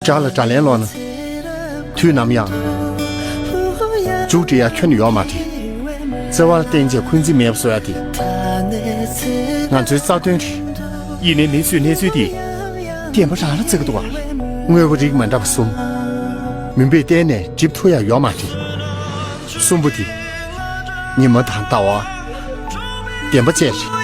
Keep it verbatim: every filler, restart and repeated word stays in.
དགྲ་ལ་དགྲ་ལན་སློག་ན། དུས་ནམ་ཡང་། མཇུག་སྒྲིལ་ཡ་ཁྱོན་ནས་ཡོད་མ་རེད། བརྩེ་བ་ལ་བརྟེན་བྱས་འཁོན་འཛིན་མེད་པ་བཟོ་ཡ་དེ། ང་ཚོའི་རྩ་དོན་རེད། ཡིན་ནའི་མི་ཚོས་གནས་ཚུལ་འདི། བདེན་པ་རང་ལ་བརྩི་གི་འདུག་ག་དངོས་པོ་རིགས་མ་འདྲ་བ་གསུམ། མུན་པས་གཏན་ནས་འགྲིབ་ཐུབ་ཡ་ཡོད་མ་རེད། གསུམ་པོ་དེ། ཉི་མ་དང་ཟླ་བ། བདེན་པ་བཅས་རེད།